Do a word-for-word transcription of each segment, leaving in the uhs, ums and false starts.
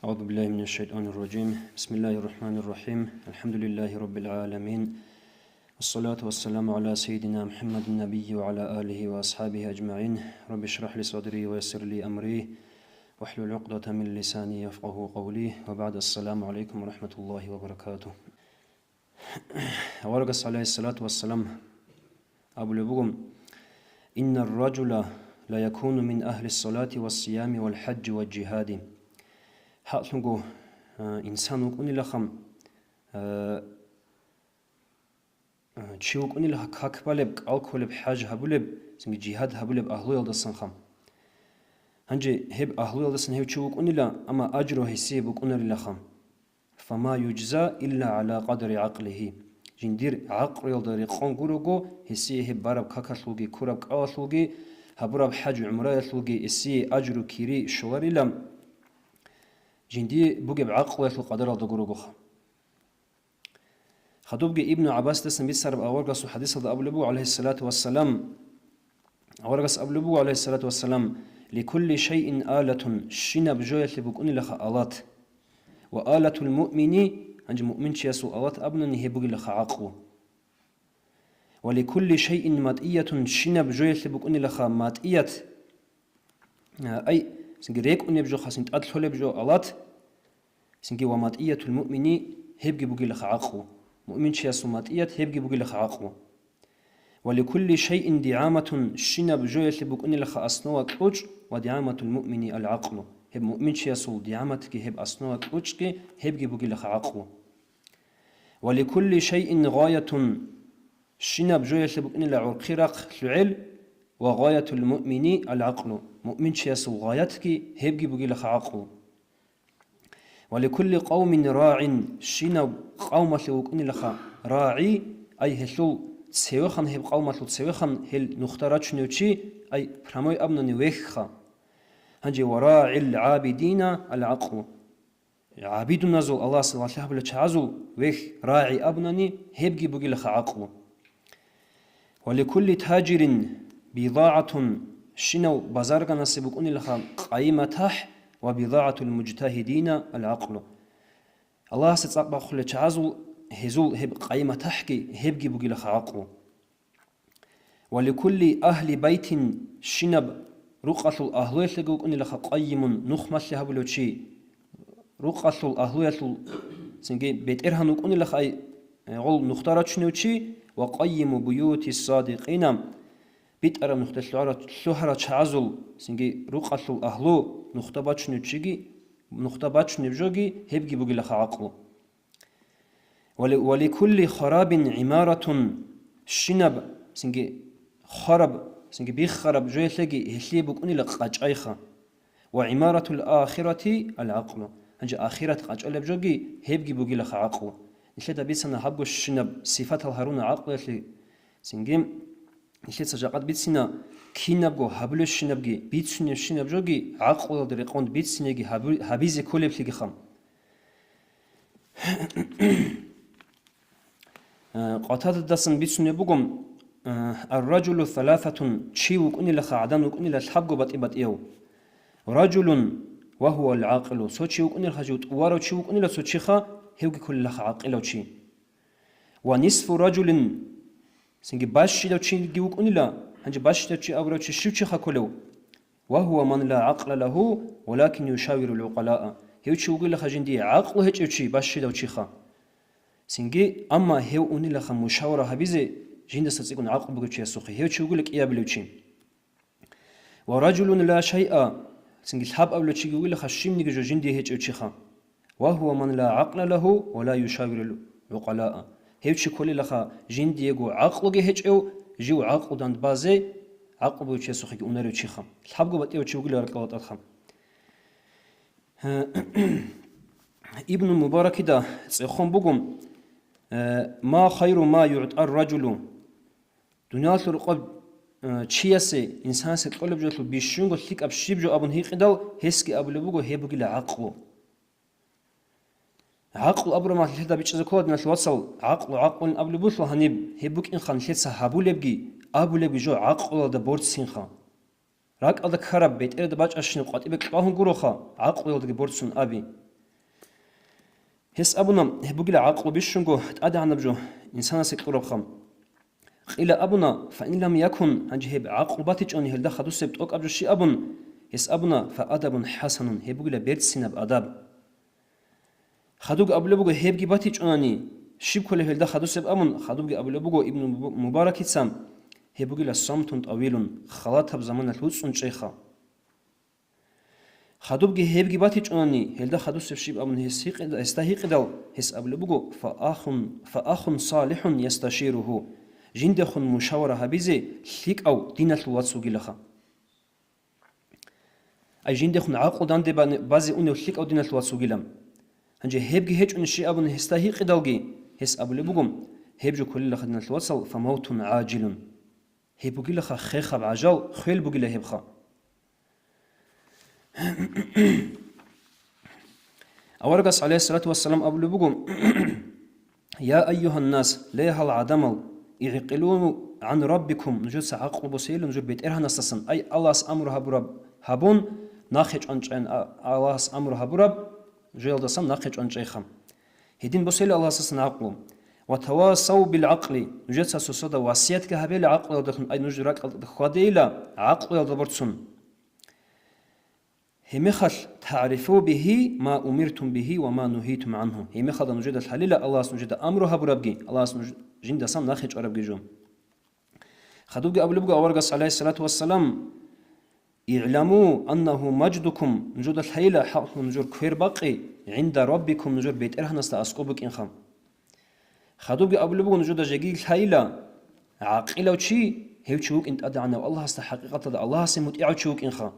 أعوذ بالله من الشيطان الرجيم. بسم الله الرحمن الرحيم. الحمد لله رب العالمين. والصلاة والسلام على سيدنا محمد النبي وعلى آله وأصحابه أجمعين. رب اشرح لي صدري ويسر لي أمري واحلل عقدة من لساني يفقه قولي. وبعد، السلام عليكم ورحمة الله وبركاته. Аварагас, гӀалайгьиссалату вассалам, абулеб буго: «Иннар ражула ла якуну мин агьлис салати вас сиями вал хӀажжи вал жигьади». ХӀакълъунго, а, инсан вукӀунилаха, а, а, чи вукӀунилаха как балеб, кӀал кколеб, хӀаж гьабулеб, цинги жигьад гьабулеб агьлуялдасанха. Гьанже гьеб агьлуялдасан гьев чи вукӀунила, амма ажру гьесие букӀунарилаха. «Фама юджза илла гӀала къадри гӀакълигьи». Жиндир гӀакълуялда рекъон гурого, гьесие гьеб бараб какалъулги, ккураб кӀалалъулги, гьабураб хӀаж-гӀумраялъулги гьесие ажру, кири щоларила, жиндие бугеб гӀакълуялъул къадаралда гурогоха. Хадубги Ибну ГӀаббасидасан бицараб аварагасул хадисалда абулеб буго, гӀалайгьиссалату вассалам, аварагас абулеб буго, гӀалайгьиссалату вассалам: «Ликулли шайин алатун», щинаб жоялъе букӀунилаха алат. «Ва алатул муъмини», гьанже муъминчиясул алат абунани гьеб бугилаха гӀакълу. «Ва ликулли шайин матӀиятун», щинаб жоялъе букӀунилаха матӀият, а, ай, цинги рекӀунеб жо, хасин тӀад лъолеб жо алат. Цинги «ва матӀиятул муъмини», гьебги бугилаха гӀакълу. Муъминчиясул матӀият гьебги бугилаха гӀакълу. «Ва ликулли шайин дигӀаматун», щинаб жоялъе букӀунилаха основа кьучӀ, «ва дигӀаматул муъмини ал гӀакълу». Гьеб муъминчиясул дигӀаматги, гьеб основа кьучӀги, гьебги бугилаха гӀакълу. «Ва ликулли шайин гъаятун», щинаб жоялъе букӀунила гӀурхъи рахъ лъугӀел, «ва гъаятул муъмини ал гӀакълу», муъминчиясул гъаятги гьебги бугилаха гӀакълу. «Ва ликулли къавмин рагӀин», щинаб къавмалъе вукӀунилаха рагӀи, ай гьелъул цевехан, гьеб къавмалъул цевехан гьел нухда рачунев чи, ай прямой абунани вехха. Гьанже «ва рагӀил гӀабидина ал гӀакълу», гӀабидуназул, Аллагьасе лагълъи гьабулел чагӀазул вехь рагӀи абунани, гьебги бугилаха гӀакълу. «Ва ликулли тажирин бидагӀатун», щинав базарганасе букӀунилаха къайи-матахӀ, «ва бидагӀатул мужтагьидина ал гӀакълу». Аллагьасе цӀакъ бахъулел чагӀазул гьезул гьеб къайи-матахӀги, гьебги бугилаха гӀакълу. «Ва ликулли агьли байтин», щинаб рукъалъул агьлуялъеги вукӀунилаха къайимун, нухмалъи гьабулев чи, рукъалъул агьлуялъул цинги бетӀергьан вукӀунилаха ай, гъол нухда рачунев чи, «ва къайиму буюти садикъина», битӀараб нухда лъугьара-, лъугьарал чагӀазул цинги рукъалъул агьлу нухда бачунев чиги, нухда бачунеб жоги, гьебги бугилаха гӀакълу. «Ва ли-, ва ликулли харабин гӀимаратун», щинаб, цинги хараб, цинги биххараб жоялъеги гьелъие букӀунила къачӀайха. «Ва гӀимаратул ахирати ал гӀакълу». Гьанже ахират къачӀалеб жоги гьебги бугилаха гӀакълу. Нилъеда бицана гьабго щинаб сифатал гьаруна гӀакълуялъе, цинги нилъеца жакъа бицина, кинабго гьабулебщинабги, бицунебщинаб жоги гӀакълуялда рекъон бицинеги гьабу-, гьабизе кколеблъигиха. Э, Къатададасан бицунеб буго, э, «Ар-ражулу саласатун», чи вукӀунилаха, гӀадан вукӀунила лъабго батӀи-батӀияв. «Ражулун ва гьуа ал-гӀакъилу», цо чи вукӀунилаха, жив тӀуварав чи вукӀунила цо чиха, гьевги кколилаха гӀакъилав чи. «Ва нисфу ражулин», цинги бащидав чиги вукӀунила, гьанже бащидав чи абурав чи щив чиха кколев? «Ва гьуа ман ла гӀакъла лагьу, валакин юшавирул гӀукъалаа». Гьев чи вугилаха жиндие гӀакълу гьечӀев чи, бащидав чиха. Цинги, амма гьев унилаха мушавара гьабизе жиндаса цӀикӀкӀун гӀакълу бугев чиясухъе, гьев чи вугила кӀиабилев чи. «Ва ражулун ла шайъа», цинги лъабабилев чиги вугилаха щибниги жо жиндие гьечӀев чиха. «Ва гьуа ман ла гӀакъла лагьу ва ла юшавирул гӀукъалаа». Гьев чи кколилаха жиндиего гӀакълуги гьечӀев, жив гӀакълу дандбазе, гӀакълу бугев чиясухъеги унарев чиха. Лъабго батӀияв чи вугила ракӀалда тӀадха. Ибну Мубаракида цӀехон буго, э, «Ма хайру ма югӀтӀар ражулу». Дуниялалъул рукъоб, э, чиясе, инсанасе кьолеб жоялъул бищунго лъикӀаб щиб жо абун гьикъидал, гьесги абулеб буго, гьеб бугила гӀакълу. ГӀакълу абураб мехалъ лъида бичӀчӀизе ккола, диналъул вацал, гӀакълу, гӀакълуян абулеб буго гьаниб, гьеб букӀинха нилъеца гьабулебги, абулебги жо гӀакълуялда борцинха. РакӀалда ккараб бетӀерда бачӀарщинаб къватӀибе кьвагьун гуроха, гӀакълуялдаги борцун аби. Гьес абуна, гьеб бугила гӀакълу бищунго тӀадегӀанаб жо инсанасе кьурабха. Къила абуна, фаин лам якун, гьанже гьеб гӀакълу батичӀони гьелда хадусеб тӀокӀаб жо щиб абун, гьес абуна, фаадабун хӀасанун, гьеб бугила берцинаб адаб. Хадубги абулеб буго, гьебги батичӀунани, щиб кколеб гьелда хадусеб абун, хадубги абулеб буго Ибну Мубаракица, гьеб бугила самтун тӀавилун, халатаб заманалъ вуцӀцӀун чӀейха. Хадубги гьебги батичӀунани, гьелда хадусеб щиб абун гьес гьикъи-, гьесда гьикъидал, гьес абулеб буго, фаахун, фаахун салихӀун ясташиругьу, жиндехун мушавара гьабизе лъикӀав диналъул вац вугилаха. Ай жиндехун гӀакълу данде бане-, базе унев лъикӀав диналъул вац вугилан. Гьанже гьебги гьечӀони щиб абун гьесда гьикъидалги, гьес абулеб буго, гьеб жо кколилаха диналъул вацал, фамавтун гӀажилун. Гьеб бугилаха хехаб гӀажал, хвел бугила гьебха. Аварагас, гӀалайгьиссалату вассалам, абулеб буго: «Я айюгьаннас, ле гьал гӀадамал, игӀкъилу гӀан раббикум, нужеца гӀакълу босейилан нужер БетӀергьанасдасан, ай Аллагьас амру гьабураб гьабун, нахъе чӀванчӀайин, а-, Аллагьас амру гьабураб жоялдасан нахъе чӀванчӀайха. Гьедин босейила Аллагьасдасан гӀакълу. Ва тавасав бил гӀакъли, нужеца сосода васиятги гьабейила гӀакълуялдалъун, ай нуж ракӀалда хьвадейила гӀакълуялда борцун». Гьеб мехалъ, «тагӀрифу бигьи ма умиртум бигьи ва ма нугьитум гӀанху». Гьеб мехалда нужеда лъалила Аллагьас нужеда амру гьабурабги, Аллагьас нуж жиндасан нахъе чӀварабги жо. Хадубги абулеб буго аварагас, гӀалайгьиссалату вассалам: «ИгӀламу аннагьу маждукум», нужеда лъайила хӀакълъун нужер квербакъи, «гӀинда раббикум», нужер БетӀергьанасда аскӀоб букӀинха. Хадубги абулеб буго нужеда жеги лъайила, гӀакъилав чи, гьев чи вукӀин ТӀадегӀанав Аллагьасда, хӀакъикъаталда Аллагьасе мутӀигӀав чи вукӀинха.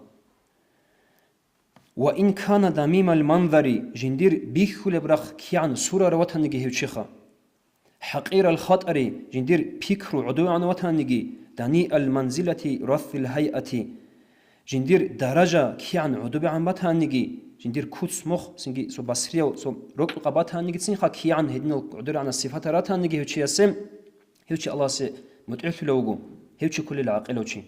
«Ва ин кана дамимал манзари», жиндир бихьулеб рахъ кигӀан сурарав ватаниги гьев чиха. «ХӀакъирал хатӀари», жиндир пикру гӀодовегӀан ватаниги, «даниал манзилати расил гьайати», жиндир даража кигӀан гӀодобегӀан батаниги, жиндир куц-мухъ, цинги цо басриял, цо рокьукъа батанигицинха кигӀан гьединал гӀодорегӀанас сифатал ратаниги гьев чиясе, гьев чи Аллагьасе мутӀигӀлъулев вуго, гьев чи кколел гӀакъилав чи.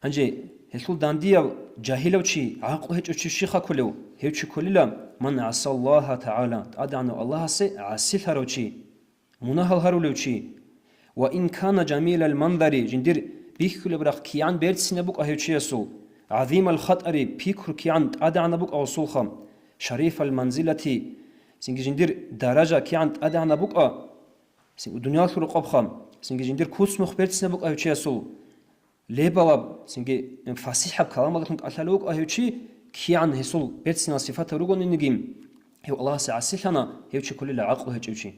Гьанже гьелъул дандияв жагьилав чи, гӀакълу гьечӀев чи щиха кколев? Гьев чи кколила, ман гӀасаллагьа тагӀала, ТӀадегӀанав Аллагьасе гӀасилъарав чи, мунагьал гьарулев чи. Ва ин кана жамилал манзари, жиндир бихьулеб рахъ кигӀан берцинаб букӀа гьев чиясул, гӀазимал хатӀари, пикру кигӀан тӀадегӀанаб букӀа гьесулха, шарифал манзилати, цинги жиндир даража кигӀан тӀадегӀанаб букӀа, цинги дуниялалъул рокъобха, цинги жиндир куц-мухъ берцинаб букӀа гьев чиясул, лебалаб, цинги фасихӀаб каламалдалъун кӀалъалев вукӀа гьев чи, кигӀан гьесул берцинал сифатал ругониниги, гьев Аллагьасе гӀасилъана, гьев чи кколила гӀакълу гьечӀев чи.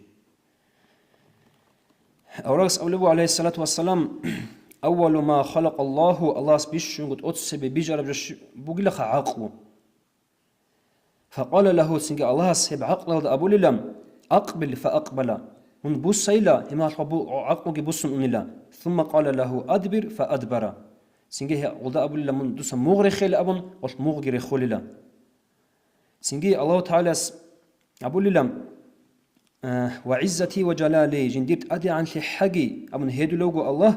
Аварагас абулеб буго, гӀалайгьиссалату вассалам: «Аввалу ма халакъаллагьу», Аллагьас бищунго тӀоцебе бижараб жо щ-, бугилаха гӀакълу. Факъала лагьу, цинги Аллагьас гьеб гӀакълуялда абулила: «Акъбил», фаакъбала. Мун буссайила, гьеб мехалъ бу-, гӀакълуги буссун унила. Сумма къала лагьу: «Адбир», фаадбара. Цинги гьелда абулила: «Мун дуца мугъ рехейила», абун, гъолъ мугъги рехулила. Цинги Аллагьу ТагӀалас абулила: «Э, ва гӀиззати ва жалали», жиндир тӀадегӀанлъи хӀаги абун гьедулевго Аллагь: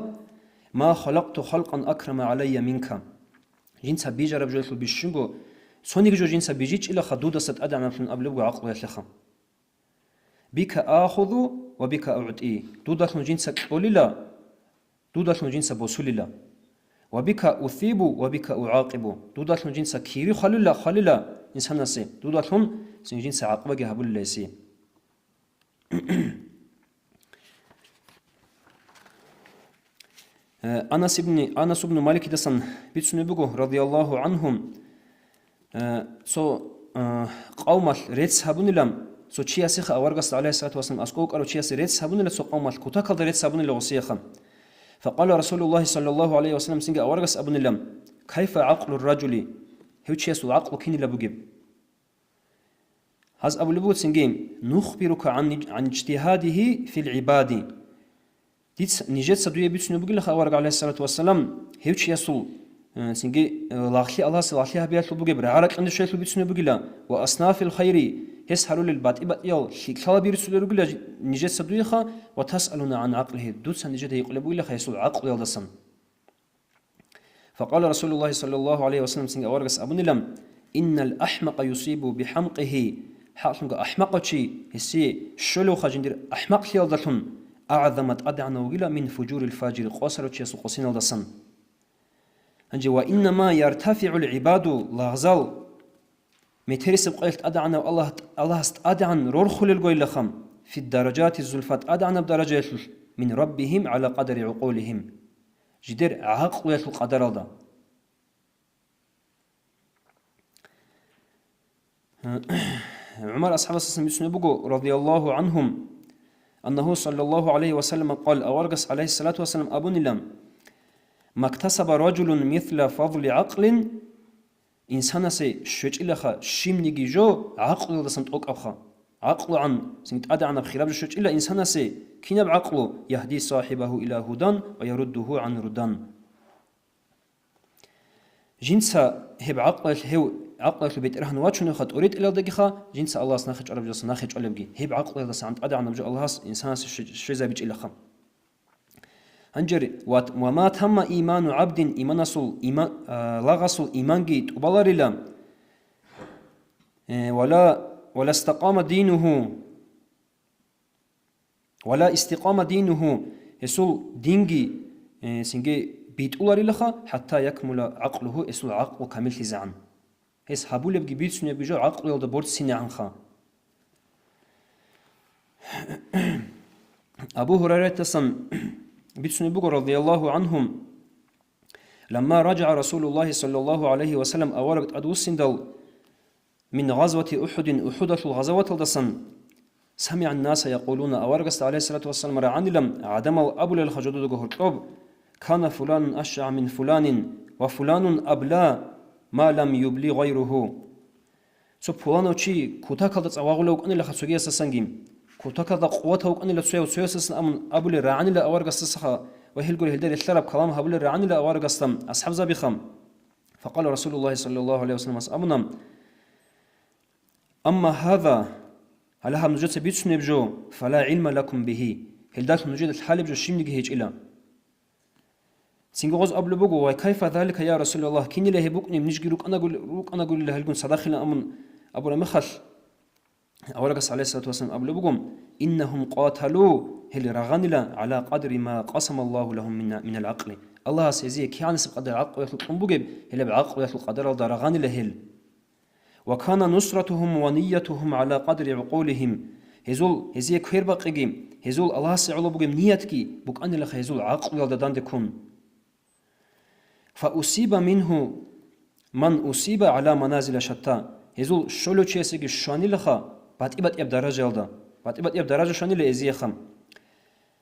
«Ма халакъту халкъан акрама гӀалайя минка». Жинца бижараб жоялъул бищунго, цониги жо жинца бижичӀилаха дудаса тӀадегӀанаблъун абулебго гӀакълуялъеха. «Бика ахузу ва бика угӀти», дудалъун жинца кьолила, дудалъун жинца босулила. «Ва бика усибу ва бика угӀакъибу», дудалъун жинца кири хвалила, хвалила инсанасе, дудалъун цин жинца гӀакъубаги гьабулила гьесие. Э, Анас ибн, Анас ибн Маликидасан бицунеб буго, радияллагьу гӀангьу, э, цо, э, къавмалъ рецц гьабунилан, цо чиясеха аварагасда, гӀалайгьиссалату вассалам, аскӀов вукӀарав чиясе рецц гьабунила цо къавмалъ, кутакалда рецц гьабунила гъосиеха. Факъала Расулуллагьи саллаллагьу гӀалайгьи ва саллам, цинги аварагас абунила: «Кайфа гӀакълур ражули?» Гьев чиясул гӀакълу кинила бугеб? Гьаз абулеб буго цинги: «Нухбирука гӀан, гӀан иджтигьадигьи фил гӀибади». Диц-, нижеца дуе бицунеб бугилаха авараг, гӀалайгьиссалату вассалам, гьев чиясул, э, цинги, э, лагълъи, Аллагьасе лагълъи гьабиялъул бугеб, рагӀа-ракьанде щвелъул бицунеб бугила, ва аснафил хайри, гьес гьарулел батӀи-батӀиял лъикӀлъала бирусулел ругила нижеца дуеха, ва тасъалуна гӀан гӀакълигьи, дуца нижеда гьикъулеб бугилаха гьесул гӀакълуялдасан. Факъала Расулуллагьи саллаллагьу гӀалайгьи ва саллам, цинги аварагас абунила: «Иннал ахӀмакъа юсибу бихӀамкъигьи», ХӀакълъунго ахӀмакъав чи, гьесие щолевха жиндир ахӀмакълъиялдалъун, агӀзама, тӀадегӀанав вугила, мин фужурил фажири, къосарав чиясул къосиналдасан. Гьанже, ва иннама яртафигӀул гӀибаду, лагъзал, метерисеб къоялъ тӀадегӀанав Аллагь, Аллагьас тӀадегӀан рорхулелгойилаха, фид даражати зулфа, тӀадегӀанаб даражаялъулъ, мин раббигьим гӀала къадари гӀукъулигьим, жидер гӀакълуялъул къадаралда. ГӀумар асхӀабасдасан бицунеб буго, радияллагьу гӀанхум, аннагьу саллаллагьу гӀалайгьи ва саллама къал, аварагас, гӀалайгьиссалату вассалам, абунила: «Мактасаба ражулун мисла фадли гӀакълин», инсанасе щвечӀилаха щибниги жо гӀакълуялдасан тӀокӀабха. ГӀакълугӀан цинги тӀадегӀанаб хираб жо щвечӀила инсанасе, кинаб гӀакълу? «Ягьди сахибагьу иля гьудан ва яруддугьу гӀан рудан». Жинца гьеб гӀакълуялъ-, гьев гӀакълуялъул бетӀергьан вачуневха тӀоритӀилалдагиха, жинца Аллагьас нахъе чӀвараб жоялдаса нахъе чӀвалебги, гьеб гӀакълуялдаса гӀан-, тӀадегӀанаб жо Аллагьас инсанасе щве-, щвезабичӀилаха. Гьанже, ва, ва ма тамма иману гӀабдин, иманасул, има-, а, лагъасул иманги тӀубаларила, э, вала, вала стакъама динугьу, «Ва ла истикъама динугьу», гьесул динги, э, цинги битӀуларилаха, «хӀатта якмула гӀакълугьу», гьесул гӀакълу камиллъизегӀан. Гьес гьабулебги бицунебги жо гӀакълуялда борцинегӀанха. Абу Гьурайратасан бицунеб буго, радияллагьу гӀанху, «Ламма ражагӀа Расулуллагьи саллаллагьу гӀалайгьи ва саллам», авараг тӀадвуссиндал, «мин гъазвати УхӀудин», УхӀудалъул гъазаваталдасан, «самигӀан-наса якъулуна», аварагасда, гӀалайгьиссалату вассалам, рагӀанила гӀадамал абулелха жододаго гьоркьоб: «Кана фуланун ашжагӀа мин фуланин ва фуланун абла ма лам юбли гъайругьу». Цо пуланав чи кутакалда цӀакъ вагъулев вукӀанилаха цогиясдасанги, кутакалда къуватав вукӀанила цояв цоясдасан абун абулел рагӀанила аварагасдасаха ва гьелгун гьелда релълъараб калам гьабулел рагӀанила аварагасда асхӀабзабиха. Факъала Расулуллагьи саллаллагьу гӀалайгьи ва салламас абуна: «Амма гьаза, гьале гьаб нужеца бицунеб жо, фала гӀилма лакум бигьи, гьелдалъун нужеда лъалеб жо щибниги гьечӀила». Цинги гъоз абулеб буго: «Ва кайфа залика, я Расулаллагь, кинила гьеб букӀунеб, нижги рукӀанагули-, рукӀанагурила гьелгун цадахъилан», – абун абураб мехалъ, аварагас, гӀалайгьиссалату вассалам, абулеб буго: «Иннагьум къаталу», гьел рагъанила, «гӀала къадри ма къасамаллагьу лагьум мина-, минал гӀакъли», Аллагьас гьезие кигӀанасеб къадар гӀакълуялъул кьун бугеб, гьелеб гӀакълуялъул къадаралда рагъанила гьел. «Ва кана нусратугьум ва ниятугьум гӀала къадри гӀукъулигьим», гьезул, гьезие квербакъиги, гьезул Аллагьасе гӀоло бугеб ниятги букӀанилаха гьезул гӀакълуялда данде ккун. «Фа усиба мингьу ман усиба гӀала маназила шатта», гьезул щолев чиясеги щванилаха батӀи-батӀияб даражаялда, батӀи-батӀияб даража щванила гьезиеха.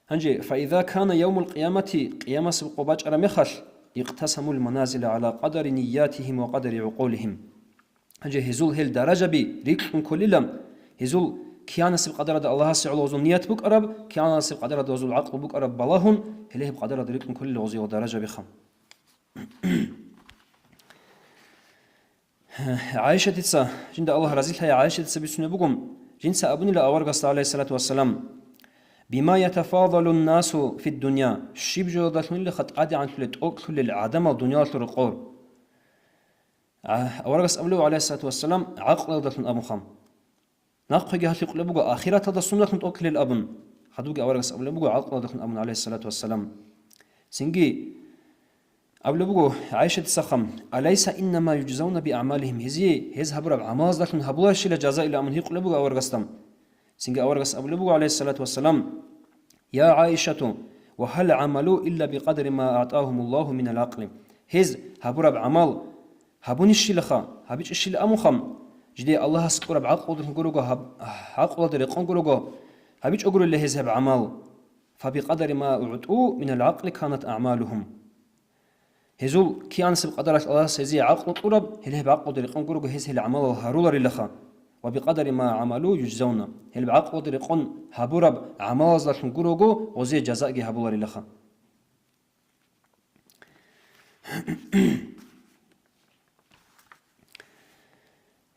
Гьанже, «фа иза кана явмул къиямати», къиямасеб къо бачӀараб мехалъ, «икътасамул маназила гӀала къадари ниятигьим ва къадари гӀукъулигьим». Гьанже гьезул гьел даражаби рикьун кколила, гьезул кигӀанасеб къадарада Аллагьасе гӀоло гьезул ният букӀараб, кигӀанасеб къадарада гьезул гӀакълу букӀараб балагьун, гьеле гьеб къадарада рикьун кколила гьезул даражабиха. ГӀайшатица, жинда Аллагь разилъаяй, ГӀайшатица бицунеб буго, жинца абунила аварагасда, гӀалайгьиссалату вассалам: «Бима ятафадалун насу фид дунья», щиб жоялдалъунилаха тӀадегӀанлъулел, тӀокӀлъулел гӀадамал дуниялалъул рокъор. А, аварагас абулеб, гӀалайгьиссалату вассалам, гӀакълуялдалъун абунха. Нахъеги гьалъ гьикъулеб буго, ахираталда сундалъун тӀокӀлъилел абун. Хадубги аварагас абулеб буго, гӀакълуялдалъун абун, гӀалайгьиссалату вассалам. Цинги абулеб буго ГӀайшатицаха: «Алайса иннама юджзауна биаъмалигьим», гьезие гьез гьабураб гӀамалаздалъун гьабуларищила жаза ила абун гьикъулеб буго аварагасда. Цинги аварагас абулеб буго, гӀалайгьиссалату вассалам: «Я ГӀаишату, ва гьал гӀамалу илла бикъадри ма аътагьумуллагьу минал гӀакъли». Гьез гьабураб гӀамал гьабунищилаха, гьабичӀищила абунха, жидее Аллагьас кьураб гӀакълудалъун гурого гьаб-, гӀакълуялда рекъон гурого гьабичӀогурила гьез гьеб гӀамал. «Фабикъадари ма угӀту минал гӀакъли канат аъмалугьум». Гьезул кигӀанасеб къадаралъ Аллагьас гьезие гӀакълу кьураб, гьеле гьеб гӀакълуялда рекъон гурого гьез гьел гӀамалал гьаруларилаха. «Ва бикъадари ма гӀамалу юджзауна». Гьел гӀакълуялда рекъон гьабураб гӀамалаздалъун гурого гъозие жазаги гьабуларилаха.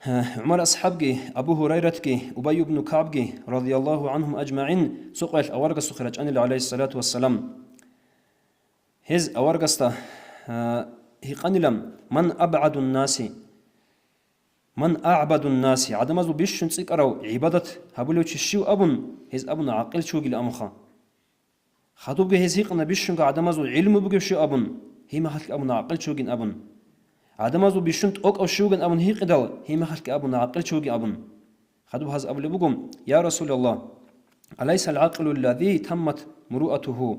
ГӀумар асхӀабги, Абу Гьурайратги, Убай ибн КагӀбги, радияллагьу гӀанхум аджмагӀин, цо къоялъ аварагасухъе рачӀанила, гӀалайгьиссалату вассалам. Гьез аварагасда, а, гьикъанила: «Ман абгӀадун наси?» «Ман агӀбадун наси», гӀадамазул бищун цӀикӀкӀарав гӀибадат гьабулев чи щив абун, гьез абуна, гӀакъил чи вугилан абунха. Хадубги гьез гьикъана бищунго гӀадамазул гӀилму бугев щив абун, гьеб мехалъги абуна, гӀакъил чи вугин абун. ГӀадамазул бищун тӀокӀав щив вугин абун гьикъидал, гьеб мехалъги абуна, гӀакъил чи вугин абун. Хадуб гьаз абулеб буго: «Я Расулаллагь, алайса ал-гӀакъилу аллази таммат муруатуху?»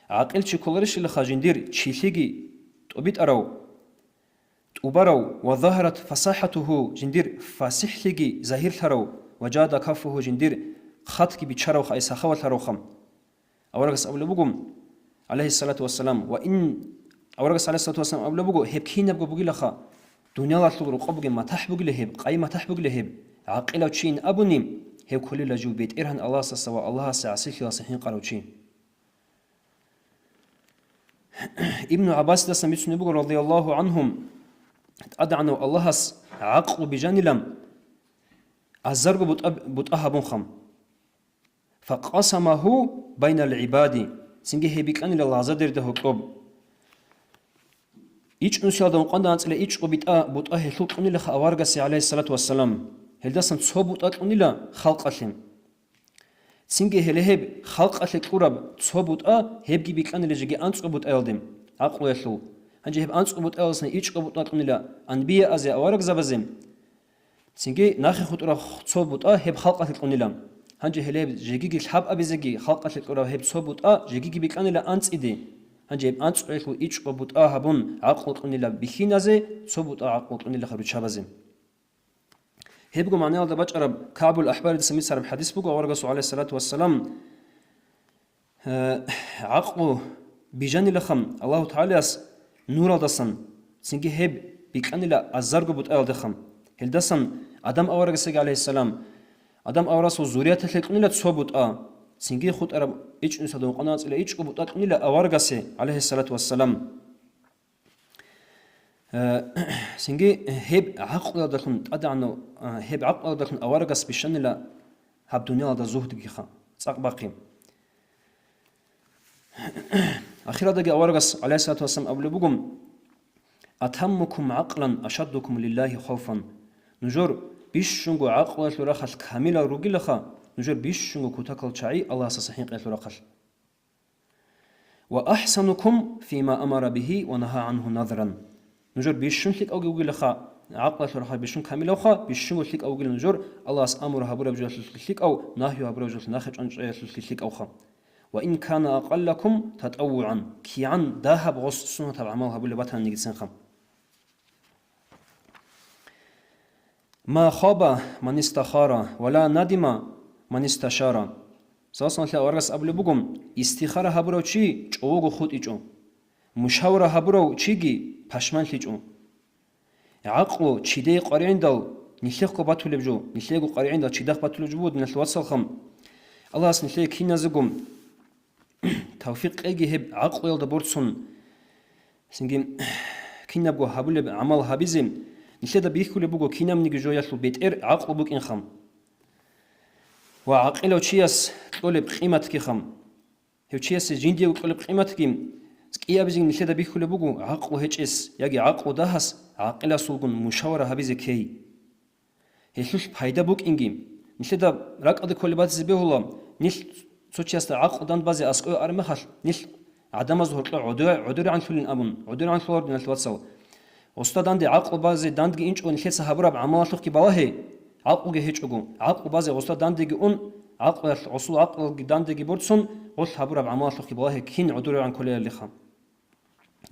ГӀакъил чи кколарищилаха жиндир чилъиги тӀобитӀарав, тӀубарав, «ва загьарат фасахӀатуху», жиндир фасихӀлъиги загьирлъарав, «ва жада каффуху», жиндир хъатги биччаравха, ай сахаватлъаравха. Аварагас абулеб буго, гӀалайгьиссалату вассалам, ва ин, аварагас, гӀалайгьиссалату вассалам, абулеб буго, гьеб кинабго бугилаха, дуниялалъул рукъа бугеб матахӀ бугила гьеб, къай матахӀ бугила гьеб, гӀакъилав чийин абуни, гьев кколила жив БетӀергьан Аллагьасдаса ва Аллагьасе гӀасилъиялдаса хӀинкъарав чи. Ибну ГӀаббасидасан бицунеб буго, радияллагьу гӀангьу, ТӀадегӀанав Аллагьас гӀакълу бижанилан азарго бутӀа, бутӀа гьабунха. «Факъасамагьу байнал гӀибади», цинги гьеб бикьанила лагъзадерда гьоркьоб. ИчӀнусиялда ункъанда анцӀила ичӀго битӀа, бутӀа гьелъул кьунилаха аваргасе, гӀалайгьиссалату вассалам, гьелдасан цо бутӀа кьунила халкъалъе. Цинги гьеле гьеб халкъалъе кьураб цо бутӀа, гьебги бикьанила жеги анцӀго бутӀаялде, гӀакълуялъул. Гьанже гьеб анцӀго бутӀаялдасан ичӀго бутӀа кьунила анбияазе, аварагзабазе. Цинги нахъе хутӀураб цо бутӀа гьеб халкъалъе кьунила. Гьанже гьеле гьеб жегиги лъабабизеги халкъалъе кьураб гьеб цо бутӀа жегиги бикьанила анцӀиде. Гьанже гьеб анцӀгоялъул ичӀго бутӀа гьабун гӀакълу кьунила бихьиназе, цо бутӀа гӀакълу кьунилаха руччабазе. Гьебго магӀнаялда бачӀараб КагӀбул АхӀбаридаса бицараб хӀадис буго, аварагасул, гӀалайгьиссалату вассалам, Э, гӀакълу бижанилаха Аллагьу ТагӀалаяс нуралдасан, цинги гьеб бикьанила азарго бутӀаялдеха. Гьелдасан Адам аварагасеги, гӀалайгьиссалам, Адам аварагасул зурияталъе кьунила цо бутӀа, цинги хутӀараб ичӀнусиялда ункъана анцӀила ичӀго бутӀа кьунила аварагасе, гӀалайгьиссалату вассалам. Э, цинги гьеб гӀакълуялдалъун тӀадегӀанав, э, гьеб гӀакълуялдалъун аварагас бищанила гьаб дуниялалда зугьдгиха, цӀакъ бахъи. Ахиралдаги аварагас, гӀалайгьиссалату вассалам, абулеб буго: «Атаммукум гӀакълан ашаддукум лиллагьи хавфан». Нужер бищунго гӀакълуялъул рахъалъ камилал ругилаха, нужер бищунго кутакал чагӀи Аллагьасдаса хӀинкъиялъул рахъалъ. «Ва ахӀсанукум фима амара бигьи ва нагьа гӀангьу назран». Нужер бищун лъикӀавги вугилаха, гӀакълалъул рахъалъ бищун камилавха, бищунго лъикӀав вугила нужер Аллагьас амру гьабураб жоялъулъ лъикӀав, нагью гьабураб жоялъулъ нахъе чӀванчӀваялъулъ лъикӀавха. «Ва ин кана акъаллакум татаввугӀан», кигӀан дагьаб гъос суннатаб гӀамал гьабулеб батананигицинха. «Ма хаба ман истахара, ва ла надима ман исташара». Саллаллагьу гӀалайгьи ва саллам аварагас абулеб буго: «Истихара гьабурав чи чӀового хутӀичӀо, мушавара гьабурав чиги пашманлъичӀо». ГӀакълу чидее къваригӀиндал нилъехъго батулеб жо, нилъего къваригӀиндал чидахъ батулеб жо буго, диналъул вацалха. Аллагьас нилъее киназего тавфикъ кьеги гьеб гӀакълуялда борцун, цинги кинабго гьабулеб гӀамал гьабизе. Нилъеда бихьулеб буго кинабниги жоялъул бетӀер гӀакълу букӀинха ва гӀакъилав чияс кьолеб къиматгиха. Гьев чиясе жиндиего кьолеб къиматги кӀиабизеги нилъеда бихьулеб буго гӀакълу гьечӀес яги гӀакълу дагьас гӀакъиласулгун мушавара гьабизе ккей. Гьелъулъ пайда букӀинги. Нилъеда ракӀалде кколеб батизе бегьула, нилъ цо чиясда гӀакълу дандбазе аскӀове араб мехалъ, нилъ гӀадамаз гьоркьо гӀодо-, гӀодорегӀанлъулин абун, гӀодорегӀанлъулар, диналъул вацал. Гъосда данде гӀакълу базе дандги инчӀого нилъеца гьабураб гӀамалалъухъги балагье, гӀакълуги гьечӀого, гӀакълу базе гъосда дандеги ун, гӀакълуялъ гъосул гӀакълалги дандеги борцун, гъолъ гьабураб гӀамалалъухъги балагье кин гӀодорегӀан кколелалиха.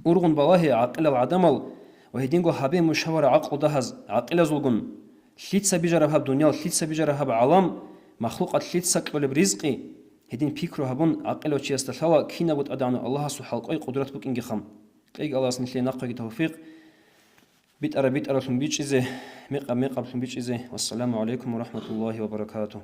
Ургъун балагье гӀакъилал гӀадамал ва гьединго гьабе мушавара гӀакълу дагьаз гӀакъилазулгун, лъица бижараб гьаб дуниял, лъица бижараб гьаб гӀалам, махлукъат лъица кьолеб ризкъи, гьедин пикру гьабун, гӀакъилав чиясда лъала кинабго ТӀадегӀанав Аллагьасул хӀалкӀвей къудрат букӀингиха. Кьеги Аллагьас нилъее нахъеги тавфикъ, битӀараб битӀараблъун бичӀчӀизе, мекъаб мекъаблъун бичӀчӀизе. Вассаламу гӀалайкум ва рахӀматуллагьи ва баракатугь.